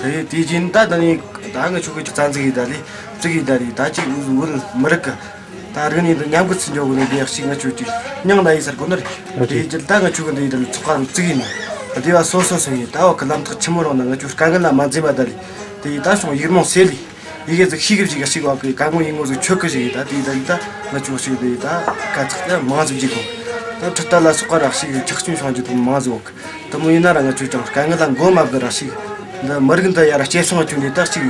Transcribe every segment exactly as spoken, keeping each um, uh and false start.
དེ་དེ་རྗེས་ད་ད་ནི་ད་ང་ཆོ་གི་ཅིག་རྩ་འཛུགས་ཡིན་ད་ལི་བཙུགས་ཡིན་ད་ལི་ད་ཅིག་བོད་མི་རིགས་གི་ད་རིག་གནས་འདི་ཉམས་རྒུད་སུ་འགྲོ་གི་ནི་འདི་ཡག་ཞིག་ང་ཆོ་ཅིག་སྙིང་ན་ཡིན་ཟེར་གོ་ནི་རེད། དེ་རྗེས་ད་ང་ཆོ་གི་འདི་ཡིན་ད་ལི་ཚོགས་པ་བཙུགས་ཡིན་ན་སྡེ་བ་སོ་སོ་སོ་ཡིན་ད་བ་གི་ལམ་ཐག་ཆི་མོ་རིང་ན་ང་ཆོ་དཀའ་ངལ་ལ་མ་འཛེམ་པ་ད་ལི་དེ་ཡིན་ད་བྱུང་ཡིག་རྨོངས་སེལ་ལི། ཡི་གེ་ཟིག་ཤེས་གི་ཞིག་ཞིག་བ་གི་ག་ངོ་ཡིན་ངོ་ཟིག་ཆོད་གི་ཞིག་ཡིན་ད་དེ་ཡིན་ད་ད་ང་ཆོ་ཞིག་དེ་ཡིན་ད་དཀའ་ཚེགས་ད་མང་ཟིག་ཅིག་གོ། ད་ཁྲི་ད་ལ་སོགས་ག་རག་ཞིག་ཆག་སྐྱོན་བྱུང་རྒྱུ་དེ་མང་ཟིག་གོ། དེ་མོ་ཡིན་ན་ར་ང་ཆོ་ཅང་དཀའ་ངལ་ལ་མགོ་མ་བསྒུར་ར་ཞིག་འདི་མི་རིགས་འདི་ཡ་ར་སྐྱེད་སྲིང་བཅུག་ནས་ད་ཞིག་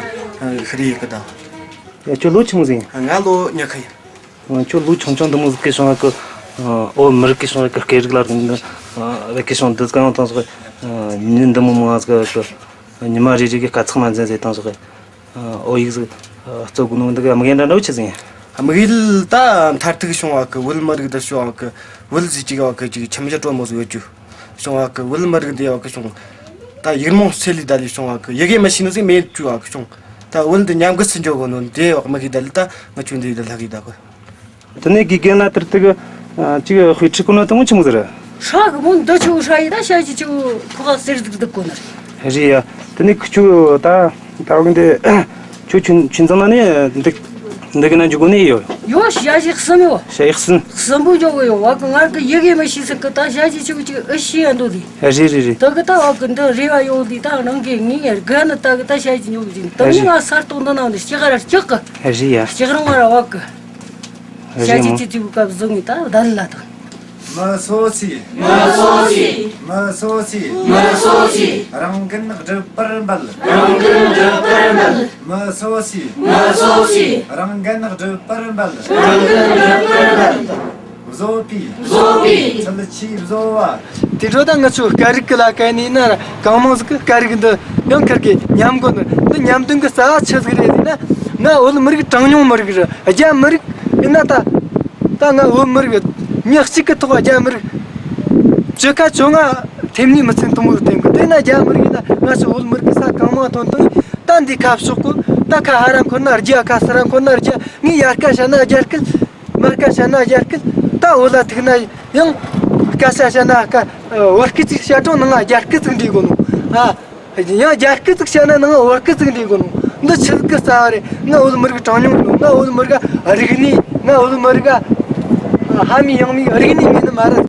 ཤི་རེ་ཡི་གི་ད། ཡ་ཁྱོད་ལོ་ཆི་མོ་ཟིག་ཡིན། ང་ལོ་ཉི་ཤུ་ཡིན། ཁྱོད་ལོ་ཆུང་ཆུང་འདི་མོ་ཟིག་གི་བྱུང་བ་གི་ཨོ་མི་རིགས་གི་བྱུང་བ་གི་སྐད་རིགས་ལ་རིག་འདི་བ་གི་བྱུང་འདི་གང་དང་སོགས་ཉིན་འདི་མོ་མང་ཟིག་གི་ཉི་མ་རེ་རེ་གི་དཀའ་ཚེགས་མ་འཛེམ་ཟེར་དང་སོགས་ཨོ་ཡིག་ཟིག་གཙོ་གི་ནོ་འདི་གི་དམིགས་ཡུལ་འདྲ་འདྲ་བོ་ཆི་ཟིག་ཡིན། དམིགས་ཡུལ་ད་མཐར་ཐུག་བྱུང་བ་གི་བོད་མི་རིགས་འདི་བྱུང་བ་གི་བོད་ཟིག་ཅིག་བ་གི་ཅིག་ཁྱིམ་གཞི་དྲོན་མོ་ཟིག་ཡོད་རྒྱུ་བྱུང་བ་གི་བོད་མི་རིགས་འདི་བ་གི་བྱུང་ད་ཡིག་རྨོངས་སེལ་ལི་ད་ལི་བྱུང་བ་གི་ཡི་གེ་མི་ཤེས་ནི་ཟིག་མེད་རྒྱུ་བ་གི་བྱུང་ད་བོད་འདི་ཉམས་རྒུད་སུ་འགྲོ་གོ་ནོ་འདི་བ་གི་དམིགས་ཡུལ་ད་ལི་ད་ང་ཆོ་འདི་ཡི་ད་ལྷག་གི་ད་གི། དེ་ནས་དགེ་རྒན་ལ་དེར་དེ་གི་ཅིག་དཔེ་ཁྲིད་གོ་ནོ་དེ་མོ་ཆི་མོ་ཟིག་རེད། ཧྲ་གི་མོ་འདི་ཆུ་ཧྲ་ཡི་ད་ཤ་ཅི་ཆུ་ཁོ་ག་ཟེར་ཟིག་འདུག་གོ་ནི་རེད། རེད་ཡ། དེ་ནས་ཁུ་ཆུ་ད་ད་བ་གི་འདི་ཆུ་ཆུ་ཆུ་ཚང་ན་ནི་འདི་འདི་གི་ན་འཇུག་གོ་ནི་ཡོད། ཡོ་ཤ་ཅི་གསུམ་ཡོ། ཤ་ཡི་གསུམ། གསུམ་པོ་འཇོག་གི་ཡོ་བ་གི་ང་གི་ཡི་གེ་མི་ཤེས་ཟིག་གི་ད་ཤ་ཅི་ཆུ་ཅི་ཨི་ཤི་ཡ་འདུག་དེ། རེད་རེད་རེད། ད་གི་ད་བ་གི་འདི་རེ་བ་ཡོད་དེ་ད་རང་གི་ངའི་རྒན་ནི་ད་གི་ད་ཤ་ཅི་ཉོ་གི་ཟིག་ད་ནི་ང་ས་སྟོང་འདི་ནང་ནི་ལྕགས་ར་ལྕགས་གི། རེད་ཡ། ལྕགས་རང་བ་ར་བ་གི། བྱ་རྒྱུ་ཅི་ཅི་བཀབ་བཟོ་ངེས་ད་བརྡ་ལ་དང་། མི་སོ་སོས། མི་སོ་སོས། མི་སོ་སོས། མི་སོ་སོས། རང་འགན་སྒྲུབ་པར་འབད། རང་འགན་སྒྲུབ་པར་འབད། མི་སོ་སོས། མི་སོ་སོས། རང་འགན་སྒྲུབ་པར་འབད། རང་འགན་སྒྲུབ་པར་འབད། བཟོ་པའི། བཟོ་པའི། ཚུལ་ཆེས་བཟོ་བ། དེ་འཕྲོ་ད་ང་ཚོ་སྐད་རིགས་ཀྱི་ལ་སྐད་ནས་ན་ར་གང་མང་ཟིག་གི་སྐད་རིགས་འདི་ཡང་ཁར་གི་ཉམས་གོ་ནི་འདི་ཉམས་དོན་གི་རྩ་བ་ཆི་ཟིག་རེད་ཟེར་ན། ང་བོད་མི་རིགས་གྲངས་ཉུང་མི་རིགས་རེད། རྒྱ་མི་རིགས་ཡིན་ན་ད་ད་ང་བོད་མི་རིགས་མྱི་གཅིག་གི་ཐོག་རྒྱ་མི་རིགས་བཅུ་ཁ་བཅོ་ལྔ་ཐེམ་ནས་མི་ཚན་དུ་མོ་ཐེམ་གི། དེ་ན་རྒྱ་མི་རིགས་ཡིན་ན་ང་ཚོ་བོད་མི་རིགས་གི་ས་གང་མང་ཐོན་ཐོན་ད་འདི་ཁ་ཕྱོགས་གོ་ད་ཁ་ཧ་ར་འཁོར་ན་རྒྱ་ཁ་སི་ར་འཁོར་ན་རྒྱ། ངས་ཡར་ཁ་བཤད་ན་རྒྱ་སྐད། མར་ཁ་བཤད་ན་རྒྱ་སྐད། ད་བོད་ལ་ཐུག་ན་ཡང་སྐད་ཆ་བཤད་ན་སྐད་བོད་སྐད་ཅིག་བཤད་རུང་ནང་ང་རྒྱ་སྐད་ཅིག་འདྲེས་དགོས་ནོ། ཨ། ཡང་རྒྱ་སྐད་ཅིག་བཤད་ན་ནང་ང་བོད་སྐད་ཅིག་འདྲེས་དགོས་ནོ། འདི་ཆི་ཟིག་གི་རྩ་བ་རེད། ང་བོད་མི་རིགས་གྲངས་ཉུང་ཡིན་ནོ། ང་བོད་མི་རིགས་རིག་གནས། ང་བོད་མི་རིགས་ཕ་མེས་ཡང་མེས་རིག་གནས་མེད་ནི་མ་རེད།